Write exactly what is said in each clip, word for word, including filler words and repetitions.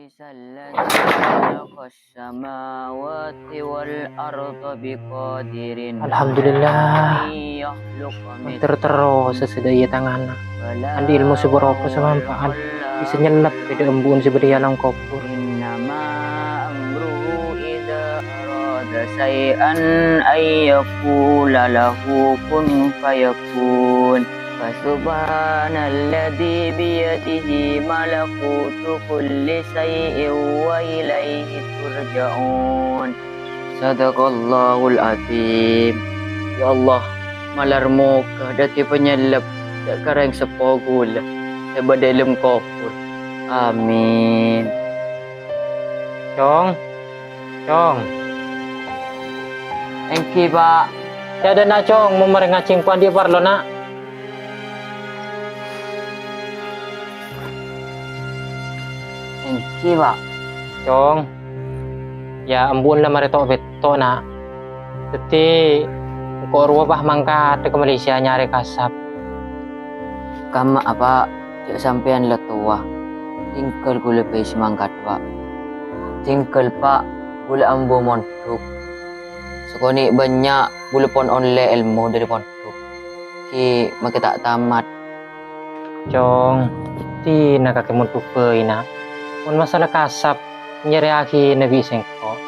Alladzi khalaqas samawati wal arda biqadirin Alhamdulillah. Ter-, terros sadhâjâ tanganna. Andi' ilmu sè barokah sè manfaat, bisa nyellep ka dâ' embu'en sè bâdâ è alam kobhur. Innama amruhu idza arada syai'an an yaqula lahu kun fayakun. Fa subhanalladzi biyadihi malakutu kulli syai'in wa ilaihi turja'un. Shadaqallahul adzim. Ya Allah, malar moghâ dhâddhi panyellep dâ' ka rèng seppo kaulâ sè bâdâ è alam kobhur. Amin. Cong, Cong. Èngghi, Pa'. Yâ, dâ' enna', Cong, mon marè ngajhi engko' andi' parlo, Na'. Èngghi, Pa'. Cong. Yâ, embu'en la marè to'-petto', Na'. Dhâddhi, engko' rowa pas mangkat ka Malaysia nyarè kasab. Kamma'a, Pa', jhâ' sampèyan la towa. Tinggal kaulâ bhâi sè mangkat, Pa'. Tinggal, Pa', kaulâ ambu mondhuk. Sakonè' bânnya' kaulâ pon ollè èlmo dâri mondhuk. Ghi' makè ta' tamat. Cong, dinah kakè mondhuk bhâi, Na'. Mon masalah kasab, nyarèyaghina bi' sèngko'.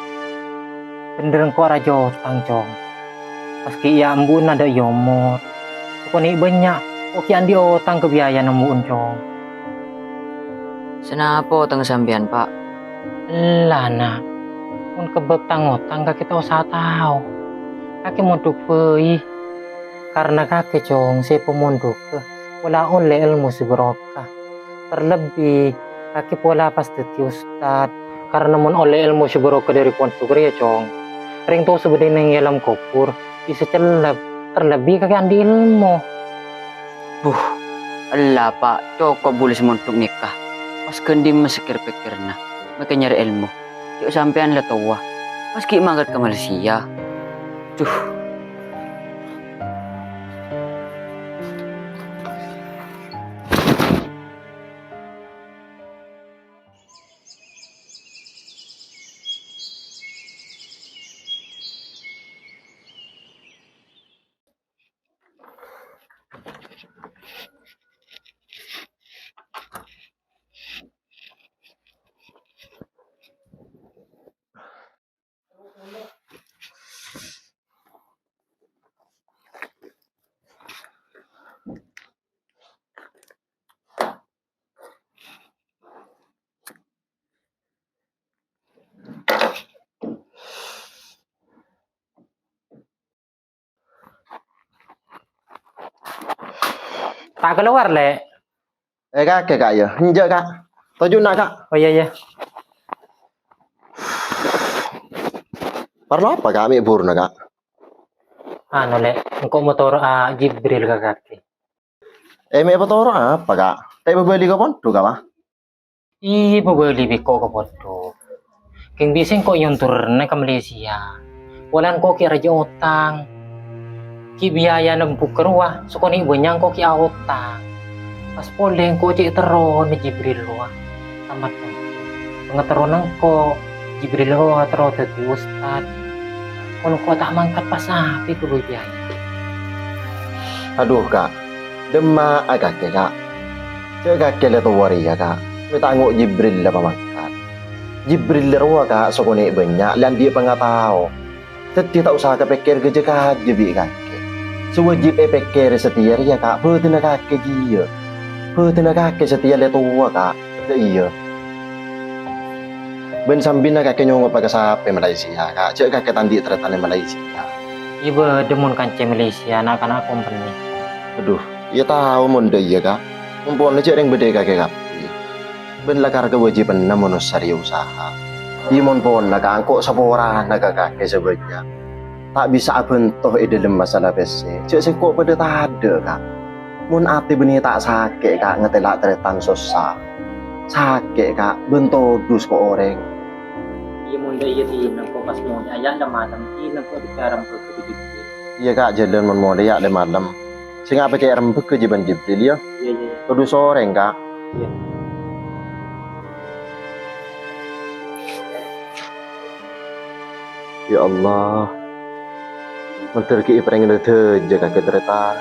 Bhendher engko' rajâ otang, Cong. Pas ghi' yâ embu'en adâ' è omor. Sakonè' bânnya', ko' ghi' andi' otang ka biayana embu'en, Cong. Sanapa otang sampèyan, Pa'? Ella, Na'. Mon ka bab tang-otang kakè ta' osa tao. Kakè mondhuk bhâi. Karna kakè, Cong, sè èpamondhughâ pola ollè èlmo sè barokah. Terlebbi, kakè pola pas dhâddhi ustad. Karna mon ollè èlmo sè barokah dâri pondhuk rèya, Cong, rèng towa sè bâdâ neng è alam kobhur bisa cellep, terlebbi kakè andi' èlmo. Buh, ella, Pa', cokop bulâ sè mondhuk nèka. Pas ghândhimma sè kèr-pèkkèranna, makè nyarè èlmo. Jhâ' sampèyan la towa. Pas ghi' mangkat ka Malaysia. Duh. Ta' kalowar, Lè'. Eh, kakè, Ka', yâ? Enjâ', Ka'. Toju' na', Ka'. Oh, iyâ, iyâ. Parlo apa, Ka', mè' buruna, Ka'? Anu, Lè', engko' matoro'a Jibril ka kakè. Eh, mè' patoro' apa, Ka'? Ta' èpabâli ka pondhuk apa? Iyâ, pabâli bi' engko' ka pondhuk. Kèng bi' sèngko' èyontorrâ ka Malaysia. Polana engko' ghi' rajâ otang. Ghi' biayana embu'en rowa, sakonè' bânnya' engko' ghi' aotang. Pas polè engko' cè' terrona Jibril rowa. Tamat pondhuk. Pangaterrona engko', Jibril rowa terro dhâddhi ustad. Mon engko' ta' mangkat pas apa ghâbây biaya? Adhu, Ka'. Dâmma'a kakè, Ka'. Jhâ' kakè la towa rèya, Ka'. Mè' ta' ngo' Jibril la pamangkat. Jibril la rowa, Ka', sakonè' bânnya' la andi' pangatao. Dhâddhi ta' osa kapèkkèr jhâ-kajhâ bi' kakè. Sè wajib èpèkkèrè satèya rèya, Ka', bhâdhânna kakè jiyâ. Bhâdhânna kakè satèya la towa, Ka'. Dâ' iyâ. Bân sambina kakè nyongngo' pakasapè Malaysia, Ka'. Jhâ' kakè ta' andi' tarètan è Malaysia. Iyâ bâdâ mon kancè Malaysia, na'-kana' kompeni. Adhu, iyâ tao mon dâ' iyâ, Ka'. Mon pona jhâ' rèng bâdâ è kakè kabbhi. Bân lakar kawâjibhânna manossa rèya usaha. Iyâ mon pona, Ka', engko' saporana ka kakè sè bânnya'. Ta' bisa abhânto è dhâlem masalah pèssè. Jhâ' sèngko' padâ tadâ', Ka'. Mon atè bânnè ta' sakè', Ka', ngatèla' tarètan sossa. Sakè', Ka', bân todus ko' orèng. Iyâ, mon dâ' iyâ dinah ko' pas molè, aya' la malem, dinah ko' dikaram bâgâ budi. Iyâ, Ka', jhâlân mon molè, ya', la malem. Sènga' pèkè rembhâghâ jiyâ bân Jibril, yâ. Iyâ, iyâ. Todus orèng, Ka'. Iyâ. Ya Allah, mandhâr ghi' èparèngana dhâjâ kakè tarètan.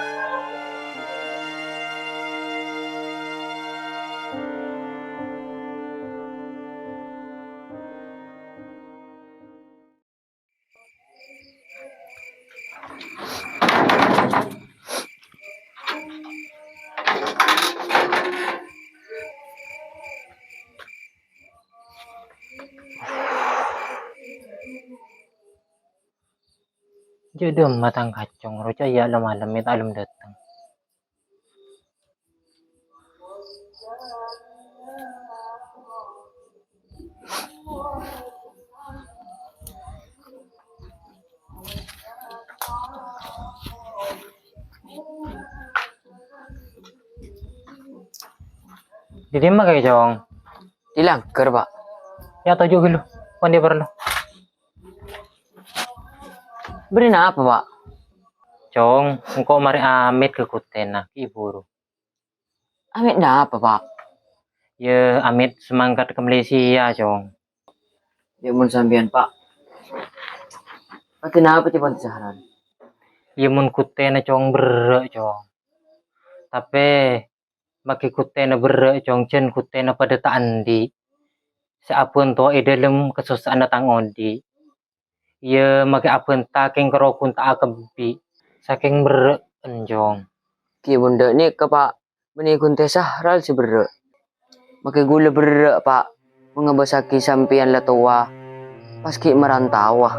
Jhâ' dâmma tang kacong, roca' iyâ la malem, mè' ta' lem dâteng. Dâ' dimma kakè, Cong? Dâ' langghâr, Pa'. Yâ, toju' ghâllu. Pon dâ' parlo. Bâdâ napa, Pa'? Cong, engko' marè amèt ka kotthèna, ghi' buru. Amèt napa, Pa'? Yâ, amèt sè mangkat ka Malaysia, Cong. Yâ, mon sampèyan, Pa'. Kadhi napa, ca'èpon Zahran? Yâ, mon kotthèna, Cong, berrâ', Cong. Tapè, maghi kotthèna berrâ', Cong, jhân kotthèna padâ ta' andi'. Sè abhânto è dâlem kasossa'anna tang odi'. Iyâ, maghi abhânta kèng karo ghun ta' akabbhi, sakèng berrâ'ân, Cong. Ghi' mon dâ' nèka, Pa', bânnè ghun tè Sahral sè berrâ'. Maghi ghulâ berrâ', Pa', mon ngabâssaghi sampèyan la towa, pas ghi' marantaowa.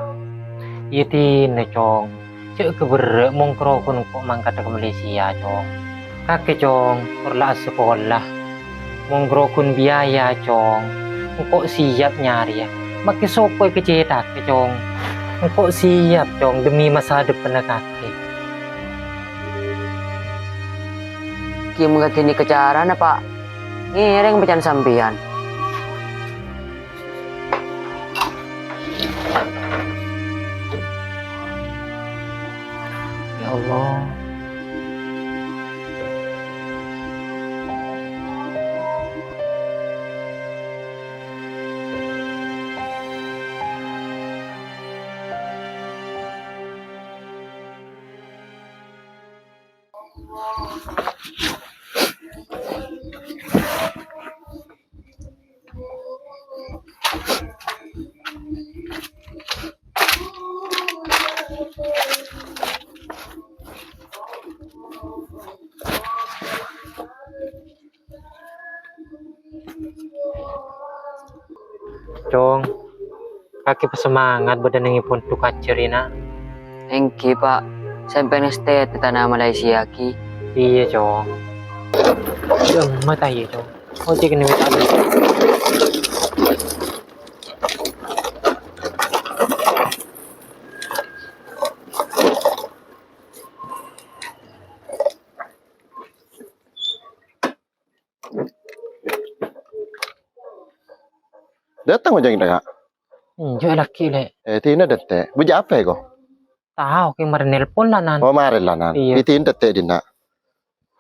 Iyâ dinah, Cong. Jhâ' kaberrâ' mon karo ghun engko' mangkat ka Malaysia, Cong. Kakè, Cong, por la asakola. Mon karo ghun biaya, Cong. Engko' siap nyarèya. Maghi sapa èkacèthaghi, Cong. Engko' siap, Cong, demi masa depanna kakè. Ghi' mon kadhi nèka carana, Pa'. Ngèrèng pècana sampèyan. Ya Allah. Cong, kakè pasemangat bâdâna nèng è pondhuk ajhâr, na? Èngghi, Pa'. Sampèyan ngastètè tana Malaysia ghi. Iyâ, Cong. Iyâ, emma ta' iyâ, Cong? Oh, cè' kènè' mè' ta' iyâ. Dâteng, Cong, Ka'? Enjâ', laghi', Lè'. Eh, dinah dâteng. Bujâ apa, ko? Tao, kè marè nelpon la, Nan. Oh, marè la, Nan. Iyâ. Dinah dâteng, dinah.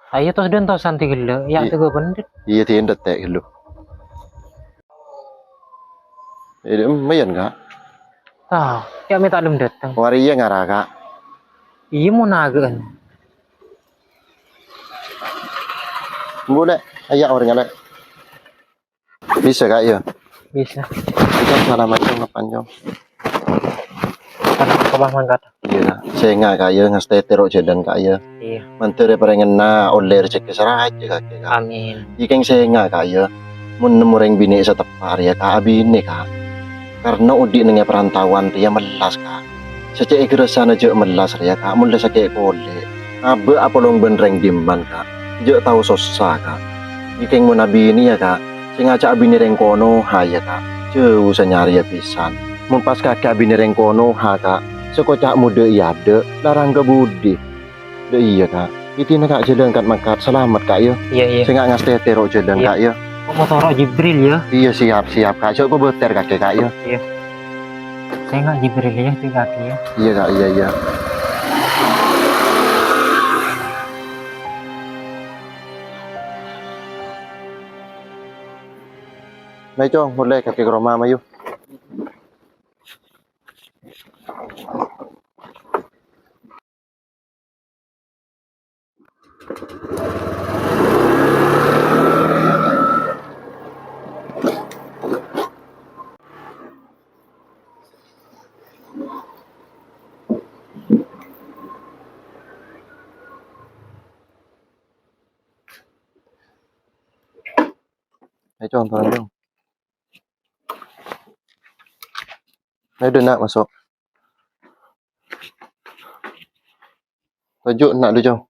Ayo, tos dântosân tè ghellâ', yâ, I-, tèghâ bhendher. Iyâ, dinah dâteng ghellâ'. Eh, mayan, Ka'? Tao, yâ, mè' ta' lem dâteng. Warè iyâ ngara, Ka'. Iyâ, mon aghâ'ân. Embu, Lè'. Aya' orèngnga, Lè'. Bisa, Ka', yâ? Bisa. Itu salamet, Cong, kapan, Cong? Kan kemah mangkat. Iyâ, Ka'. Sènga', Ka', yâ, ngastètè ro' jhâlân, Ka', yâ. Iyâ. Mandhâr èparèngana ollè rejhekkè sè rajâ, Ka', Ka'. Amin. Iyâ, kèng sènga', Ka', yâ. Mon nemmo rèng binè' sè teppa' rèya, Ka', abinè, Ka'. Karna odi' neng è parantaowan rèya mellas, Ka'. Sè cè' èghârâsana jhâ' mellas rèya, Ka', mon la sakè' polè. Abâ' apolong bân rèng dimman, Ka'. Jhâ' tao sossa, Ka'. Iyâ kèng mon abinè, yâ, Ka'. Sè ngajhâk abinè rèng kono, ha, yâ, Ka'. Jhâu sè nyarèya bhisan. Mon pas kakè abinè rèng kono, ha, Ka'. Sè koca' modâ è adâ', larang ka budi. Dâ' iyâ, Ka'. Itèna, Ka', jhâlân kat-mangkat. Salamet, Ka', yâ. Iyâ, iyâ. Sènga' ngastètè ro' jhâlân, Iyâ. Ka', yâ. Kok motoro Jibril, yâ? Iyâ, siap, siap, Ka'. Jhâ' kobâtèr kakè, Ka', yâ. Iyâ. Sènga' Jibril, yâ, di kakè, yâ. Iyâ, Ka', iyâ, iyâ. Mayu, Cong, molè kakè ka roma, mayu. Cong, tangan, Cong. Ayo, dulu, Nak, masuk. Toju', Nak, dulu, Cong.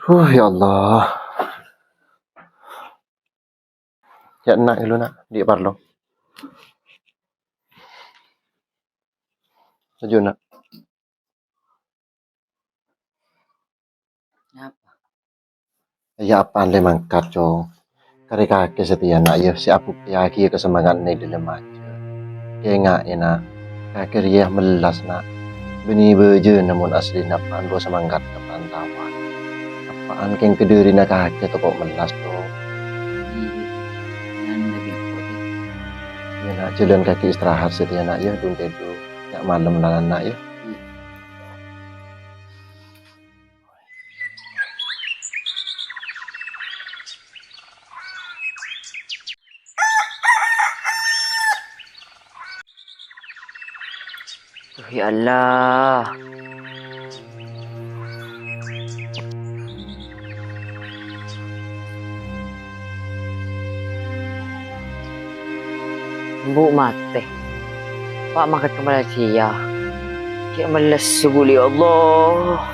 Huh, ya Allah. Ya, Nak, dulu, Nak. Di' parlo. Toju', Nak. Napa? Ya, apaan lè mangkat, Cong? Karè kakè satèya, Na', ya, sè abuktèyaghi kasemangat neng dâlem ajhâr. Kènga'è, Na', kakè rèya mellas, Na'. Bânnè bâjâna mon asllina pan rowa samangkat ka pantawan. Apaan kèng kadhârina kakè tako' mellas, Cong? Iyâ, Cong. Nan lagi engko', Cong. Iyâ, Na', jhâlân kakè istirahat satèya, Na', ya, dun tèdung. Ya, malem la, Na', ya. Iyâ. Duh, ya Allah. Embu' matè. Pa' mangkat ka Malaysia. Cè' mellas ghuli, ya Allah.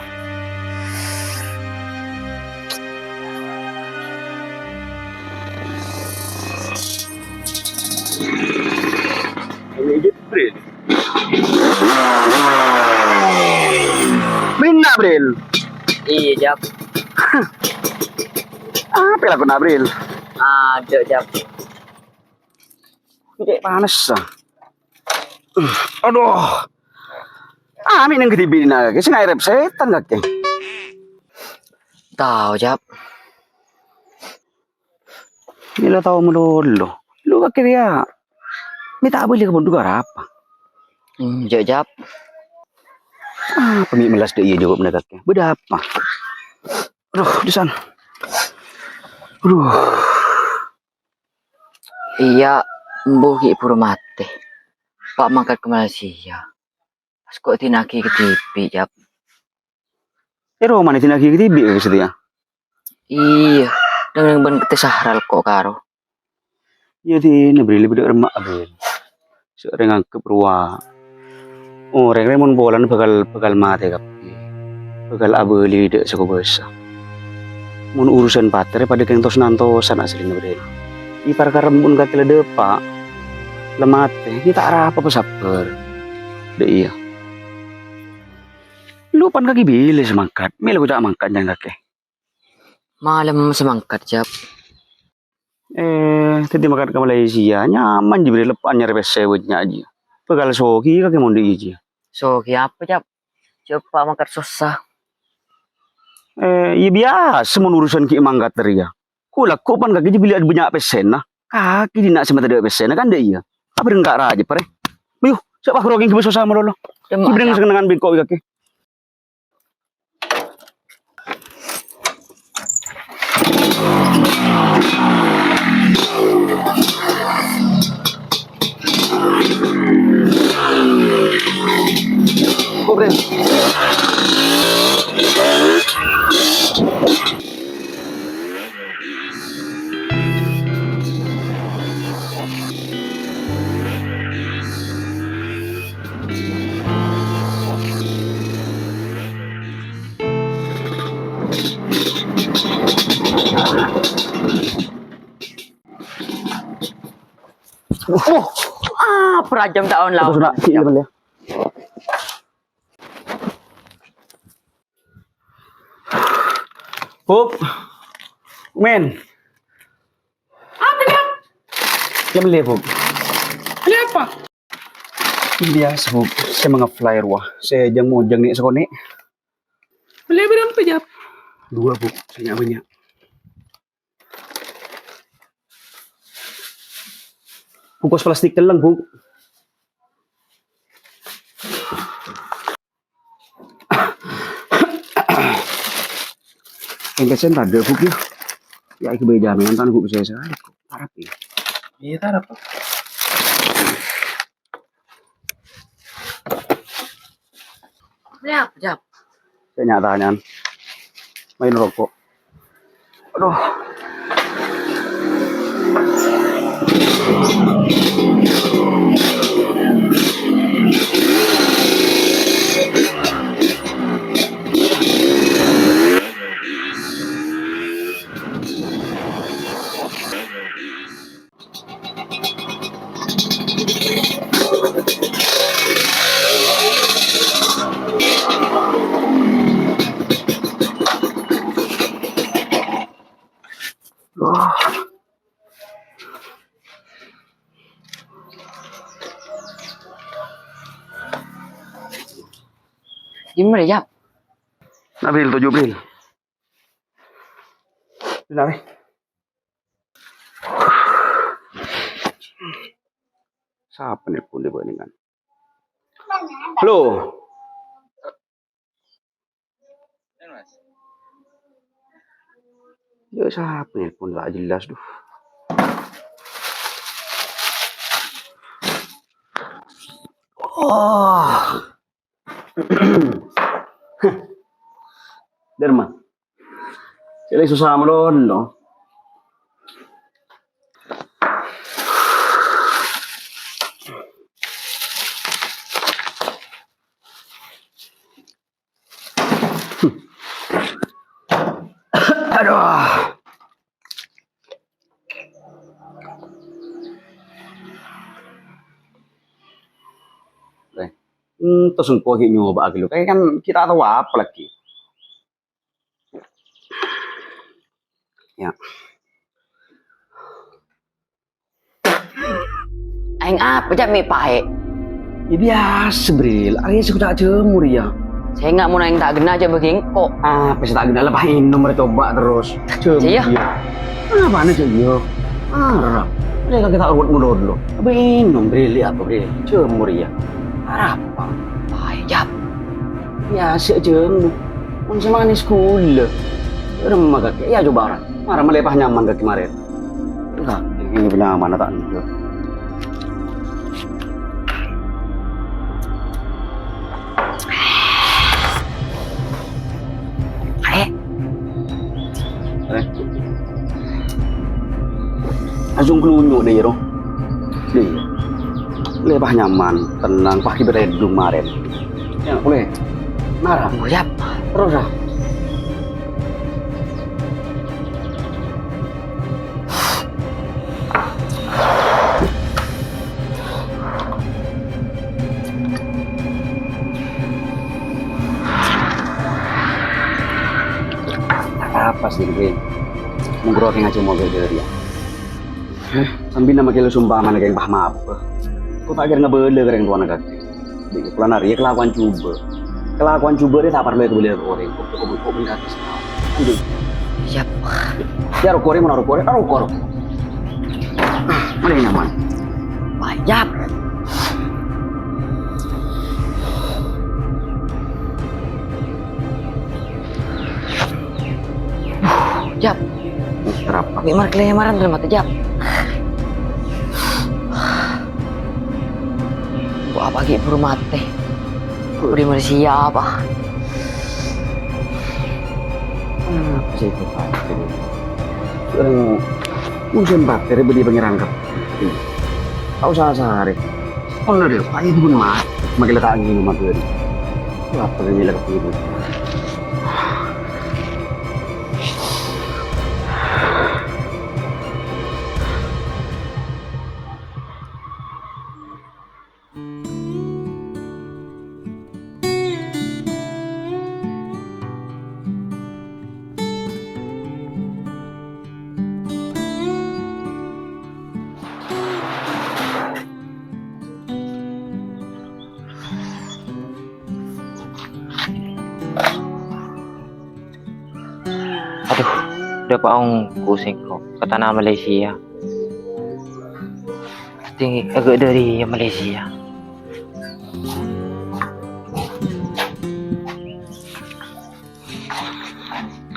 Ini Jibril. Minna, Bril. Iyâ, Jap. Apa lakona, Bril? Adâ', Jap. Cè' panas, ah. Adhu. Ah, mè' neng kadhibi' kakè, sè ngaèrep sètan kakè. Tao, Jap. Mè' la tao malolo. Lu kakè rèya. Mè' ta' abâli ka pondhuk arapa? Hmm, Jap, Jap. Ah, pamè' mellas dâ' iyâ jâwâbbhâ kakè. Bâdâ apa? Adhu, dusan. Adhu. Iyâ, embu' ghi' bhuru matè. Pa' mangkat ka Malaysia. Pas ko' dina'aghi kadhibi', Jap. È roma dina'aghi kadhibi' ka satèya? Iyâ, dhâng-dhâng bân Kete Sahral ko' karo. Iyâ, dinah bâriyâ bâdâ remma' abâli. Sè orèng anggep rowa. Orèng rè mon polana bhâkal, bhâkal matè kabbhi. Bhâkal abâli dâ' sè kobâsa. Mon urusan patè rè padâ kèng tos-nantosan asllina, Bril. È parkara mon kakè la dâpa', la matè, iyâ ta' arapa pasabbhâr. Dâ' iyâ. Lu pan kakè bilâ sè mangkat, mè' la koca' mangkat jhân kakè. Malem sè mangkat, Jap. Eh, dhâddhi mangkat ka Malaysia, nyaman jiyâ bâriyâ leppa'an nyarè pèssè bânnya' jiyâ. Bhâkal soghi kakè mon dâ' iyâ jiyâ. Soghi apa, Jap? Jhâ' pa' mangkat sossa. Eh, iyâ biyasa mon urusan ghi' mangkat rèya. Ghu-lagghu' pan kakè jiyâ bilâ bânnya' pèssèna. Kakè dinna' sè matè dâ' pèssèna kan dâ' iyâ. Abhâreng ka' rajâ parè. Ayo, sè' paghârâ kèng ghibâ sossa malolo. Jhâ' bhâreng sennengngan bi' engko' bi' kakè. Wah, ah, perajam tak on lawan. Terus nak, iya, bener. Bub. Men. Apa, Jap? Jam lima, Bub. Beli apa? Ini biasa, Bub. Saya mau nge-fly rowa. Saya jang mau jang nih sekonek. Beli berapa, Jap? Dua, Bub. Saya nggak banyak. Bungkus plastik teleng, Bub. Engke sen tadâ', Bub, ya. Ya, iki bae jaminan tan, Bub, saya sekali. Arep, ya. Iya, arep. Jap, Jap. Saya nyata, Nyan. Main rokok. Aduh. Dimma, Jap? Nah, Bril, toju', Bril. Bilâ, eh. Sapa nelpon dâ' bâ'na, kan? Halo. Yâ, sapa nelpon, ta' jelas, duh. Oh. Dârma. Sè la sossa malolo. Adu. Eh, ento sengko' ghi' nyoba' ghi' lo. Kayak kan kita tahu apa lagi. Ya. Aèng apa, Jap, mè' paè'? Yâ, biyasa, Bril. Arèya sè koca' jhâmor, yâ. Sènga' mon aèng ta' ghenna', Jap, bâgi engko'. Apa sè ta' ghenna'? Lebah ènom rè coba terros. Jhâmor, iyâ. Apana, Jap, iyâ? Arapa? Arèya kakè ta' ruwet mololo. Apa ènom, Bril? Yâ, apa, Bril? Jhâmor, yâ. Arapa? Paè', Jap. Biyasa jhâmor. Mon sè manès ghulâ. Remma kakè, yâ, coba, ra. Mara malè pas nyaman kakè marèn. Lah, ini benar mana tak enggak. Eh. Eh. Langsung kelunyu' deh, Ro. Deh. Lè pas nyaman, tenang, pas kita edung marèn. Ya, boleh. Nara. Siap. Terus, ah. Apa sih, Rin? Monggo roh ngaji mau beda dia. Heh, sambil nama kilo sumpah mana geng paham apa? Kok tak kira ngebela kering tuan kakek? Polana rèya kalakowan jhubâ'. Kalakowan jhubâ' rèya ta' parlo èkabâlâ ka orèng. Kok, kok, kok, kok, kok, Iyâ. Yâ, roko rè, mon roko rè, roko, roko. Mana yang nyaman? Wah, Jap. Jap. Kenapa? Mè' mar-kalèmaran dalam hati, Jap. Kok apa ghi' buru matè? Kok di Malaysia apa? Apa sih itu, Pak? Orang musim bakteri beli pengirang kep. Tahu salah sehari. Oh, udah deh, Pak, itu pun mati. Makin letak angin, mati. Apa yang nilai kep itu? Adhu, dâ' pa' ongghu sèngko' ka tana Malaysia. Pastè aghâ' dâri Malaysia.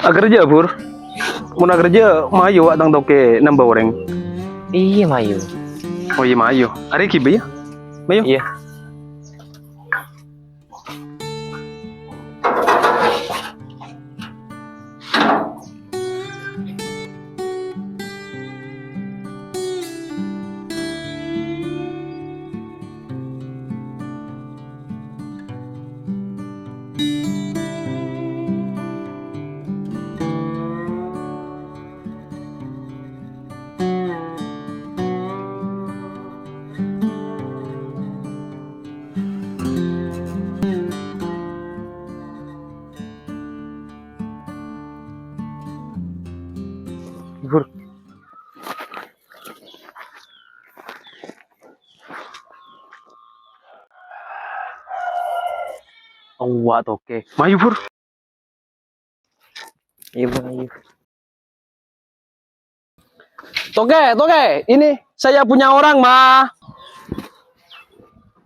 Aghârjâ, Bur. Mon aghârjâ, mayu wa' tang tokè nambâ orèng. Iyâ, mayu. Oh, iyâ, mayu. Arè ghibâ, yâ? Mayu. Iyâ. Towa, Toke. Mayu, Bur. Iya, Bang, ayo. Toke, Toke, ini saya punya orang, Ma.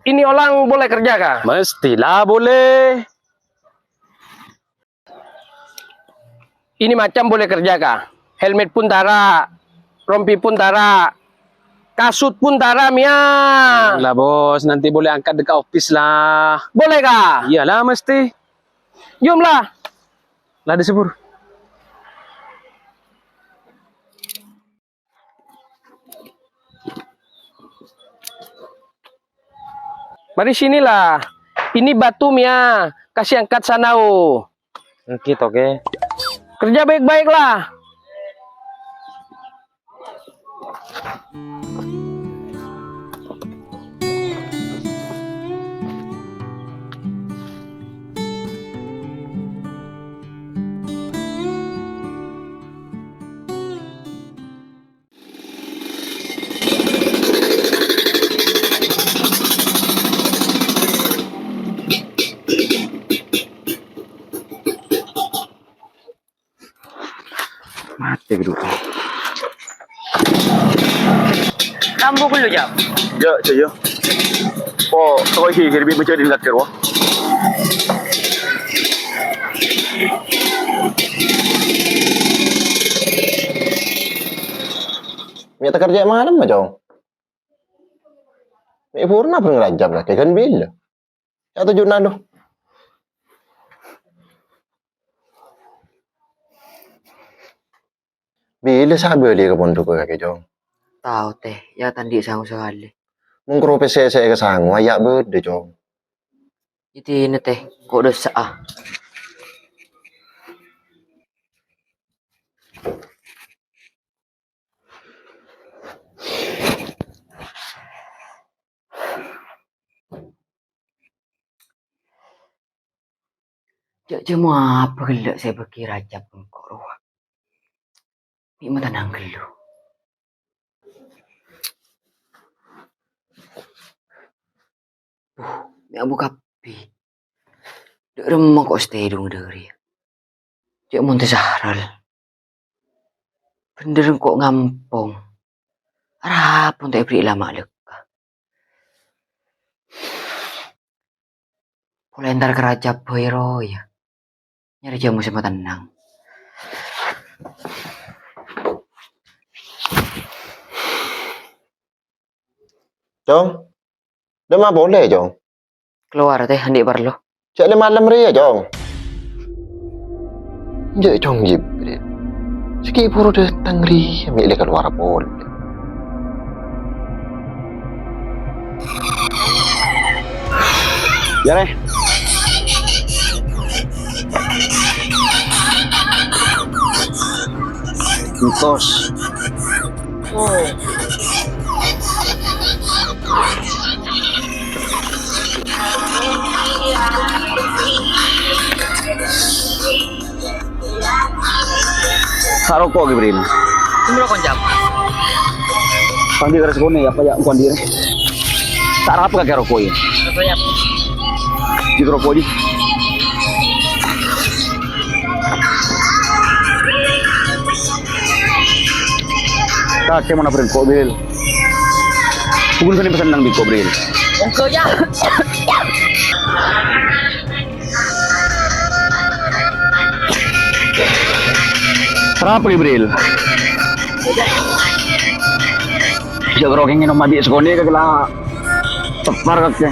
Ini orang boleh kerja kah? Mestilah boleh. Ini macam boleh kerja kah? Helmet pun tara, rompi pun tara, kasut pun tara, Mia. Lah, Bos, nanti boleh angkat dekat office lah. Boleh kah? Iyalah, mesti. Yom lah. Lah, disebur. Mari sinilah. Ini batu, Mia. Kasih angkat sana, oh. Enggi, Toke. Kerja baik-baiklah. Mate, Bro. Kambu ghâllu, Jam. Ya, ya, ya. Oh, tao iki kiri bi mencari lagi, wah. Ya, ta' kerja malem, Jong. Mè' purna bhâreng Rajab la, kè ghân bilâ. Ya, toju' nalo. Bilâ sa' bâli ka pondhuk kakè, Cong? Tao, Tè. Ya, ta' andi' sango sakalè. Mon karo pèssè sè èkasango, ya bâdâ, Cong. Iyâ dinah, Tè. Ko' dâ' sa'a. Jhâ' jhâmo apa ghellâ' sè èbâghi Rajab engko' rowa? Mè' matennang ghâllu. Buh, mè' abu kabbhi. Dâ' remma ko' stèdung dâri. Cè' mon tè Sahral. Bhendher engko' ngampong. Arapa ta' èberri' lama' lekka. Polè entar ka Rajab bhâi rowa. Nyarè jhâmo sè matennang. Cong, dimma polè, Cong? Kalowar, Tè, andi' parlo. Jhâ' lè-malem rèya, Cong. Jhâ', Cong Jibril. Sè ghi' buru dâteng rèya, mè' lè kalowar polè. Ya, Rè. Entos. Sa' roko', Gibril. Sumber roko', Jam. Pandi' kara sekone, apa ya, engko' andi', Rè? Sa' rapa kakè roko', ya? Roko', ya. Di roko', di. Kakè mana, Bril? Ko', Bril. Bukan kan pesan nang biko, Bril. Engko', ya. Kenapa, Bril? Bisa kerokeng minum mandi sekone kagak lah. Tepar kakè.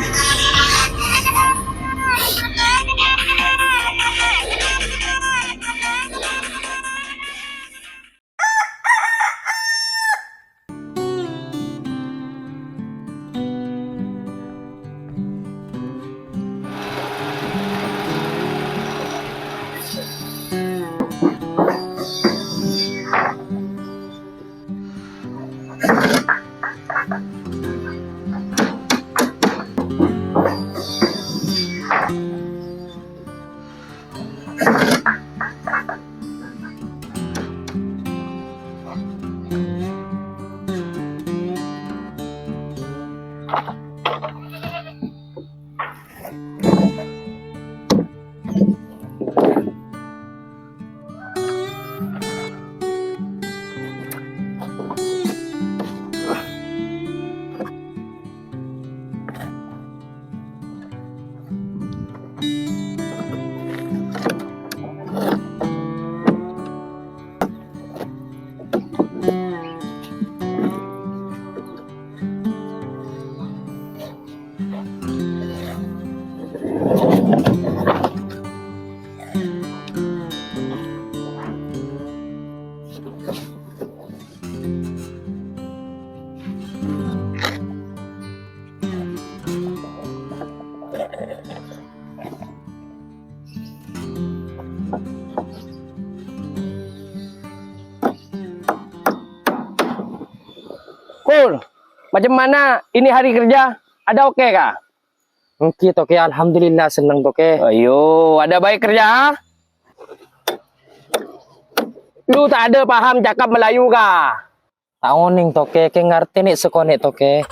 Pur, macam mana ini hari kerja? Ada oke kah? Èngghi, Toke, alhamdulillah, senneng, Toke. Ayo, ada baik kerja, ha? Lu tak ada paham cakap Melayu kah? Ta' onèng, Toke, kè ngartè nè' sakonè', Toke.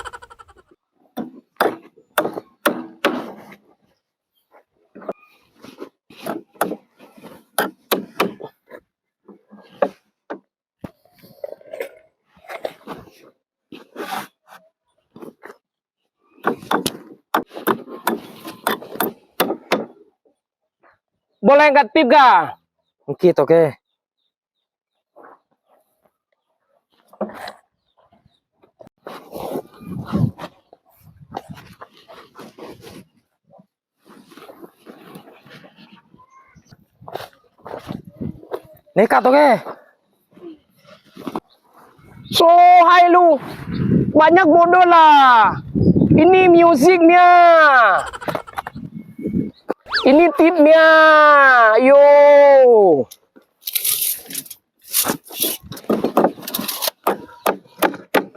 Boleh angkat tip kah? Èngghi, Toke. Nèka, Toke. Sohai lu. Banyak bodoh lah. Ini music mèya. Ini tip mèya. Yo.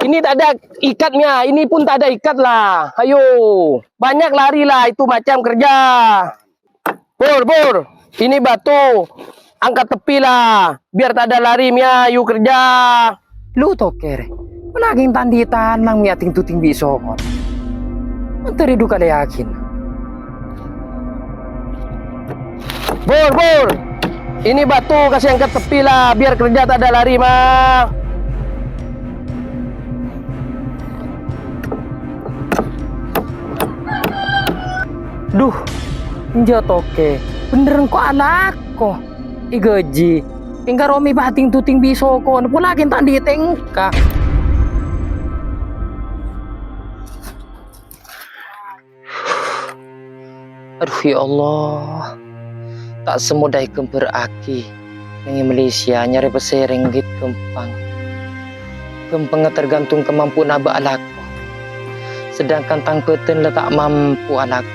Ini tak ada ikat mèya. Ini pun tak ada ikat lah. Ayo. Banyak lari lah itu macam kerja. Pur, Pur, ini batu. Angkat tepi lah, biar tak ada lari mèya, yu kerja. Lu, Toke, rè. Polana tandhi tanang mèya ting-tuting bi' sokon. Menteri duka yakin. Pur, Pur, ini batu kasih angkat tepi lah, biar kerja tak ada lari mah. Duh, enjâ' Toke, bhender engko' alako. Èghâji, èngkar omè pating-tuting bi' sokon, polana ta' andi' tèngka. Aduh, ya Allah. Ta' samoda èghâmbhârraghi. Neng è Malaysia nyarè pèssè rènggit ghâmpang. Ghâmpangnga tergantung kamampuanna abâ' alako. Sedangkan tang bhâdhân la ta' mampu alako.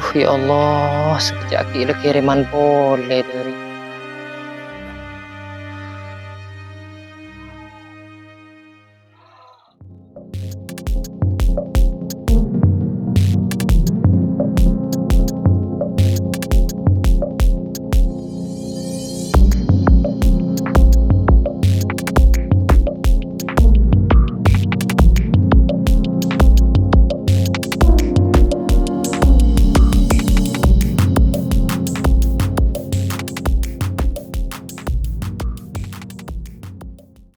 Aduh, ya Allah, sakejjhâ' ghi' la kèrèman polè dhâri.